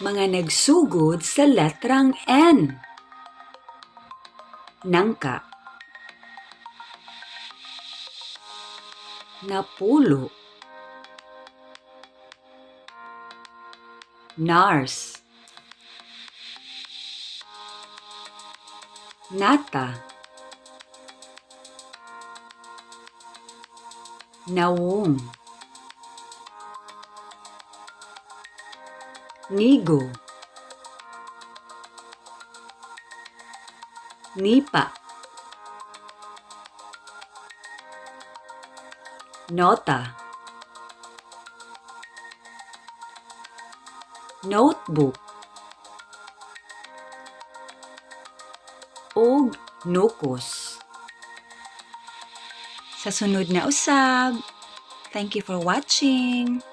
Mga nagsugod sa letrang N. Nangka. Napulo. Nars. Nata. Nawong. Nigo. Nipa. Nota. Notebook. Ug nukos. Sa sunod na usab. Thank you for watching.